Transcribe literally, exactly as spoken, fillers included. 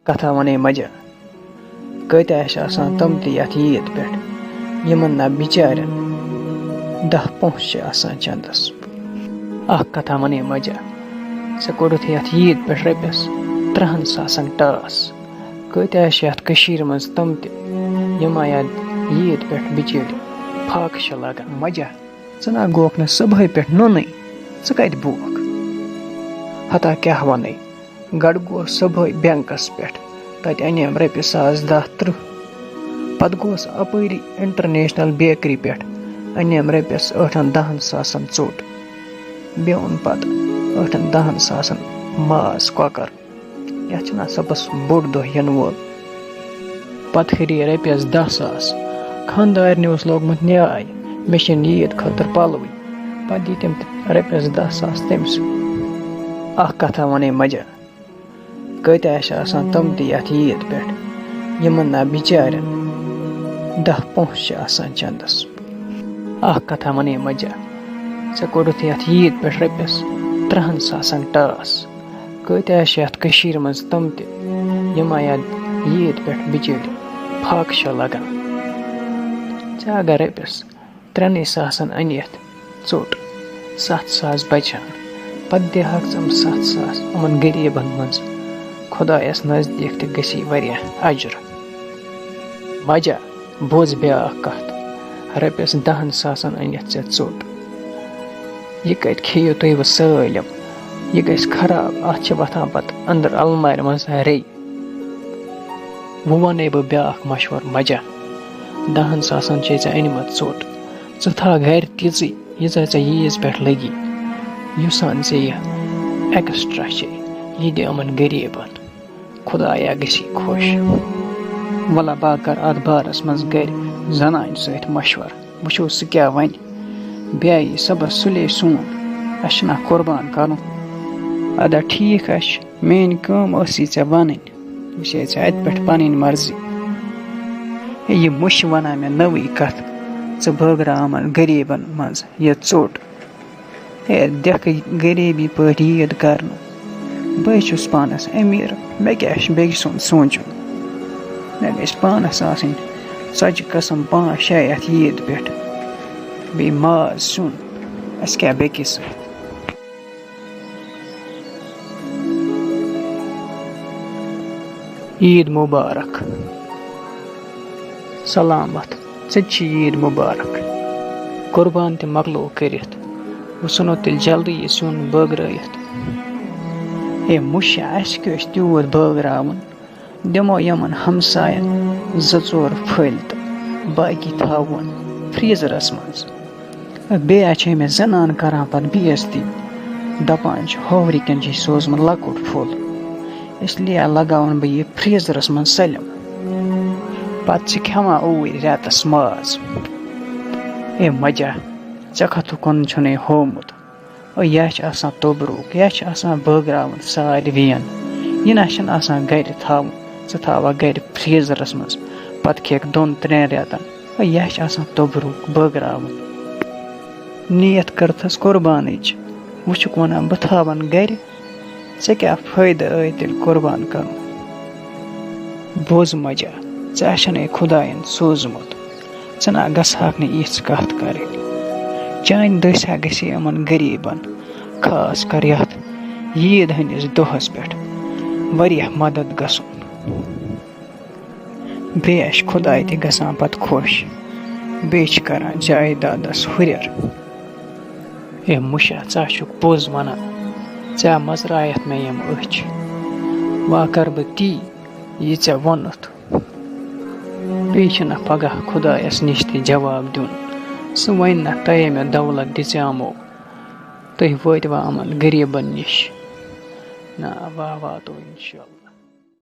کتھا ونے مجہ۔ کۭتیاہ چھِ آسان تِم تہِ یتھ عیٖد پٮ۪ٹھ، یِمن نہ بِچارٮ۪ن دَہ پونٛسہٕ چھِ آسان چندس۔ اکھ کتھا ونے مجہ، ژےٚ کوٚڑُتھ یتھ عیٖد پٮ۪ٹھ رۄپیس ترٛہن ساسن ٹاس۔ کۭتیاہ چھِ یتھ کٔشیٖرِ منٛز تِم تہِ، یِم یتھ عیٖد پٮ۪ٹھ بِچٲرۍ فاقہٕ چھِ لگان۔ مجہ، ژٕ نہ گوکھ نہٕ صبحٲے پٮ۪ٹھ نُنٕے، ژٕ کتہِ بوکھ؟ ہتا کیاہ ونے، گۄڈٕ گوس صبحٲے بینکس پٮ۪ٹھ، تتہِ انیم رۄپیہِ ساس دَہ ترٕٛہ۔ پتہٕ گوس اپٲری انٹرنیشنل بیکری پٮ۪ٹھ، انیم رۄپیس ٲٹھن دَہن ساسن ژوٚٹ۔ بیٚیہِ اوٚن پتہٕ ٲٹھن دَہن ساسن ماز کۄکر۔ یتھ چھُنہ صُبحس بوٚڑ دۄہ یِنہٕ وول۔ پتہٕ ہُرے رۄپیس دَہ ساس۔ خانٛدارنہِ اوس لوگمُت نیاے، مےٚ چھِنہٕ عیٖد خٲطرٕ پلوٕے۔ پتہٕ دِتِم تٔمۍ رۄپیس دَہ ساس تٔمۍ سٕے۔ اکھ کتھا ونے مجہ، کۭتیاہ چھِ آسان تِم تہِ یتھ عیٖد پٮ۪ٹھ، یِمن نہ بِچارٮ۪ن دَہ پونٛسہٕ چھِ آسان چندس۔ اکھ کتھا ونے مجہ، ژےٚ کوٚڑُتھ یتھ عیٖد پٮ۪ٹھ رۄپیس ترٛہن ساسن ٹاس۔ کۭتیاہ چھِ یتھ کٔشیٖرِ منٛز تِم تہِ، یِم یتھ عیٖد پٮ۪ٹھ بِچٲرۍ فاقہٕ چھِ لگان۔ ژےٚ اگر رۄپیس ترٛٮ۪نٕے ساسن انہِ یتھ ژوٚٹ، ستھ ساس بچان، پتہٕ دِہاکھ ژٕ یِم ستھ ساس یِمن غریٖبن منٛز۔ خۄدایس نزدیٖک تہِ گژھی واریاہ اجر۔ مجہ، بوز بیٛاکھ کتھ، رۄپیس دَہن ساسن أنِتھ ژےٚ ژوٚٹ۔ یہِ کتہِ کھیٚیِو تُہۍ وۄنۍ سٲلِم؟ یہِ گژھِ خراب، اتھ چھِ وۄتھان پتہٕ أنٛدرٕ المارِ منٛز ریٚیہِ۔ وۄنۍ ونے بہٕ بیٛاکھ مشورٕ مجہ، دَہن ساسن چھے ژےٚ أنمٕژ ژوٚٹ، ژٕ تھاو گرِ تِژٕے، ییٖژاہ ژےٚ عیٖد پٮ۪ٹھ لگی۔ یُس ہن ژےٚ یہِ ایکسٹرا چھے، یہِ دِ یِمن غریٖبن۔ خۄدایا گژھی خۄش۔ وَلہ بہٕ ہا کَرٕ اَتھ بارَس منٛز گَرِ زَنانہِ سۭتۍ مَشوَرٕ، وٕچھو سُہ کیٛاہ وَنہِ۔ بیٚیہِ یی صُبحَس سُلے سون، اَسہِ چھُنہ قۄربان کَرُن۔ اَدا ٹھیٖک ہا چھُ، میٛٲنۍ کٲم ٲسٕے ژےٚ وَنٕنۍ، وٕچھے ژےٚ اَتہِ پٮ۪ٹھ پَنٕنۍ مرضی۔ ہے، یہِ مُشہِ وَنان مےٚ نٔوٕے کَتھ، ژٕ بٲگراوان غریٖبَن منٛز یہِ ژوٚٹ۔ ہے، دٮ۪کھٕ غریٖبی پٲٹھۍ عیٖد کرنہٕ۔ بہٕ ہے چھُس پانَس أمیٖر، مےٚ کیٛاہ چھُ بیٚکہِ سُنٛد سونٛچُن؟ مےٚ گژھِ پانَس آسٕنۍ ژۄچہِ قٕسٕم پانٛژھ شےٚ یَتھ عیٖد پٮ۪ٹھ، بیٚیہِ ماز سیُن، اَسہِ کیٛاہ بیٚکِس سۭتۍ؟ عیٖد مُبارک۔ سلامت۔ ژےٚ تہِ چھِ عیٖد مُبارک۔ قۄربان تہِ مۄکلو کٔرِتھ، وۄنۍ ژھٕنو تیٚلہِ جلدی یہِ سیُن بٲگرٲیِتھ۔ ہے مُشہِ، اَسہِ کیٛاہ چھُ تیوٗت بٲگراوُن؟ دِمو یِمَن ہمسایَن زٕ ژور پھٔلۍ تہٕ باقی تھاوون freezer-َس منٛز۔ بیٚیہِ چھِ أمِس زنان کران پتہٕ بے عزتی، دپان چھِ، ہوورِکٮ۪ن چھِ سوزمُت لۄکُٹ پھوٚل، اس لیے لگاوان بہٕ یہِ freezer-َس منٛز سٲلِم۔ پتہٕ چھِ کھٮ۪وان اوٗرۍ رٮ۪تس ماز۔ اے مجہ، ژےٚ کتھٕ کُن چھُنَے ہومُت؟ او، یا چھِ آسان توٚبروٗک، یا چھِ آسان بٲگراوُن ساروِیَن۔ یہِ نہ چھِنہٕ آسان گرِ تھاوُن، ژٕ تھاوکھ گرِ freezer-َس منٛز، پتہٕ کھٮ۪کھ دۄن ترٛٮ۪ن رٮ۪تن۔ یا چھِ آسان توٚبروٗک بٲگراوُن۔ نیت کٔرتھس قۄربانٕچ، وۄنۍ چھُکھ ونان بہٕ تھاون گرِ، ژےٚ کیٛاہ فٲیدٕ ٲے تیٚلہِ قۄربان کرُن؟ بوز مجہ، ژےٚ چھُنَے خۄدایَن سوٗزمُت، ژٕ نہ گژھہکھ نہٕ یِژھ کتھ کرٕنۍ۔ چانہِ دٔسۍ ہا گژھِ یِمن غریٖبن، خاص کر یتھ عیٖد ہٕنٛدِس دۄہس پٮ۪ٹھ، واریاہ مدد گژھُن۔ بیٚیہِ آسہِ خۄداے تہِ گژھان پتہٕ خۄش، بیٚیہِ چھِ کران جایدادس ہُرٮ۪ر۔ اے مُشا، ژٕ ہا چھُکھ پوٚز وَنان، ژےٚ ہا مَژرایَتھ مےٚ یِم أچھ۔ وۄنۍ کَرٕ بہٕ تی، یہِ ژےٚ ووٚنُتھ۔ بیٚیہِ چھِنہ پگاہ خۄدایَس نِش تہِ جواب دیُن۔ سُہ وَنہِ نہ، تۄہے مےٚ دولت دِژیامو، تُہۍ وٲتۍوا یِمَن غریٖبَن نِش؟ نہ، وۄنۍ واتو اِنشاءاللہ۔